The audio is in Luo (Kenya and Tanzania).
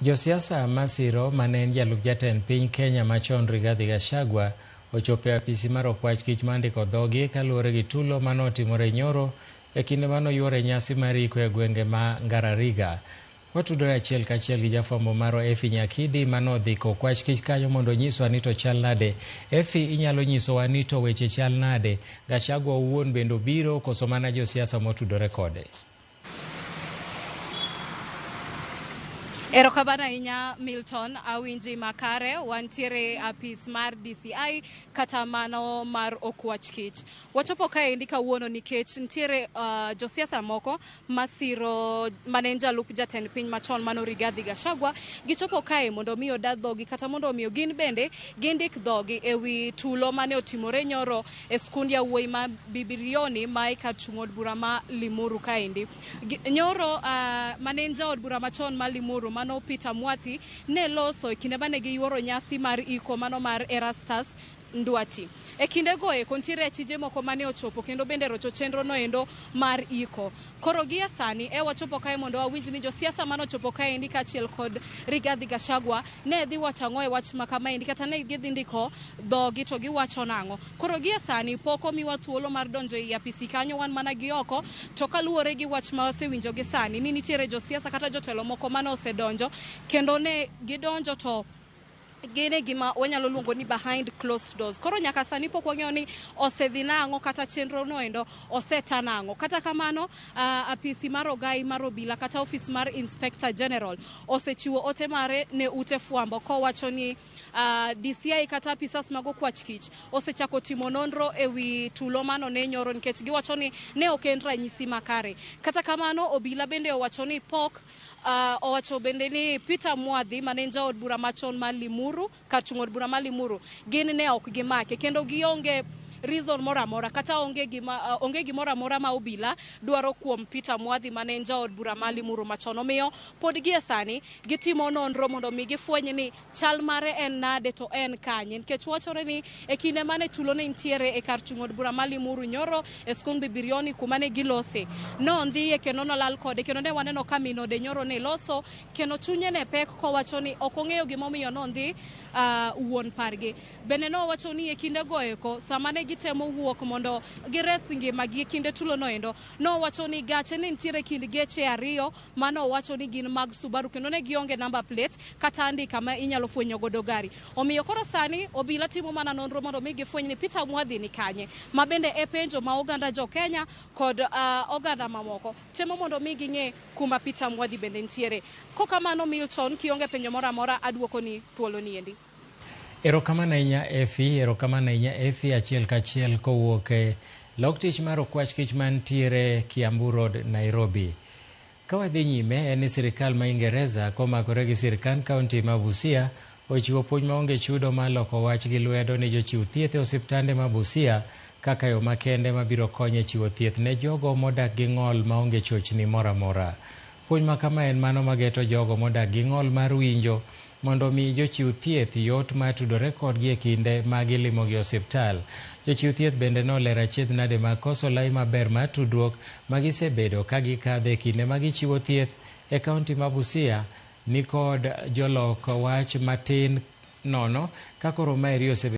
Josiasa masiro mane en jalup jatend piny Kenya machon Rigathi Gachagua ochopo e apisi mar okwach kich mar ndiko dhogi kaluwore gi tulo mane otimore nyoro e kinde mane oyuoro e nyasi mar iko e gwenge ma Ngarariga. Watudore achiel kachiel gi jafwambo marwa Effie Nyakidi mane odhi kokwach kich kanyo mondo onyiswa ni to chal nade. Effie, inyalo nyisowa ni to weche chal nade? Gachagua owuon bende obiro koso mana josiasa motudore kode? Erokamano ahinya Milton, awinji makare. Wantiere apis mar DCI kata mano mar Okwach Kich. Wachopo kaendi kawuono nikech nitiere josiasa moko masiro mane en jalup jatend piny machon mano Rigathi Gachagua. Gichopo kae mondo mi oda dhogi kata mondo omi gin bende gindik dhogi ewi tulo mane otimore nyoro e skund yawuoyi ma Bibirioni ma e kar chung' od bura ma Limuru kaendi. Nyoro mane en jaod bura machon ma Limuru mano Peter Mwathi ne loso e kinde mane giyuoro nyasi mar iko mano mar Erastus Ndwati. E kinde go eko nitiere achije moko mane ochopo kendo bende rocho chenro noendo mar iko. Koro gie sani e wachopo kae mondo wawinj ni josiasa mane ochopo kaendi kaachiel kod Rigathi Gachagua ne dhi wacho ang'o e wach ma kamaendi kata ne gidhi ndiko dhogi to giwacho nang'o. Koro gie sani pok omiwa thuolo mar donjo ei apisi kanyo, wan mana gi oko, to kaluwore gi wach ma wasewinjo gi sani ni nitiere josiasa kata jotelo moko mane osedonjo kendo ne gidonjo to gin e gima wanyalo luongo ni behind closed doors. Koro nyaka sani pok wang'eyo ni osedhi nang'o kata chenro noendo oseta nang'o. Kata kamano, apisi mar ogai mar obila kata ofis mar Inspector General osechiwo ote mare ne ute fwambo kowacho ni DCI kata apisas mag okwach kich osechako timo nonro ewi tulo mano ne nyoro nikech giwacho ni ne ok en ranyisi makare. Kata kamano, obila bende owacho ni pok owacho bende ni Peter Mwadhi mane en jaod bura machon mar Limuru, kar chung' od bura mar Limuru, gin ne ok gimake kendo gionge reason moro amora kata onge gima onge gimoro amora ma obila dwaro kuom Peter Mwadhi mane en jaod bura mar Limuru machon. Omiyo pod gie sani gitimo nonro mondo mi gifweny ni chal mare en nade to en kanye, nikech wachore ni e kinde mane tulo ne nitiere e kar chung' od bura mar Limuru nyoro e skund Bibirioni kuma ne gilose, nondhiye kendo nolal kode kendo ne waneno ka min ode nyoro ne loso kendo chunye ne pek kowacho ni ok ong'eyo gimomiyo nondhi wuon pargi. Bende nowacho ni e kinde go eko sama ne gitemo wuok mondo gires ngimagi e kinde tulo noendo, nowacho ni gache ne nitiere kind geche ariyo mane owacho ni gin mag Subaru kendo ne gionge number plate kata andika ma inyalo fwenyo godo gari. Omiyo koro sani obila timo mana nonro mondo mi gifweny ni Peter Mwadhi ni kanye, ma bende e penjo ma oganda jo Kenya kod oganda mamoko temo mondo mi ging'e kuma Peter Mwadhi bende nitiere. Kokamano Milton, kionge penjo moro amora aduoko ni thuolo ni endi. Erokamano ahinya Effie, erokamano ahinya Effie achiel kachiel kowuok e lok tich mar okwach kich mantiere Kiambu Road, Nairobi. Ka wadhi nyime en ni sirikal ma Ingereza komakore gi sirkand kaunti ma Busia ochiwo puonj maonge chudo mar loko wach gi lwedo ne jochiw thieth e osiptande ma Busia kaka yo makende mabiro konyo e chiwo thieth ne jogo modak gi ng'ol maonge chochni moro amora. Puonj ma kama en mano mageto jogo modak gi ng'ol mar winjo mondo mi jochiw thieth yot mar tudore kodgi e kinde ma gilimogi e osiptal. Jochiw thieth bende nolero achiedh nade mag koso lai maber mar tudruok ma gisebedo ka gikadhe e kinde ma gichiwo thieth e kaunti ma Busia nikod jolok wach matin nono ka koro maeri osebedo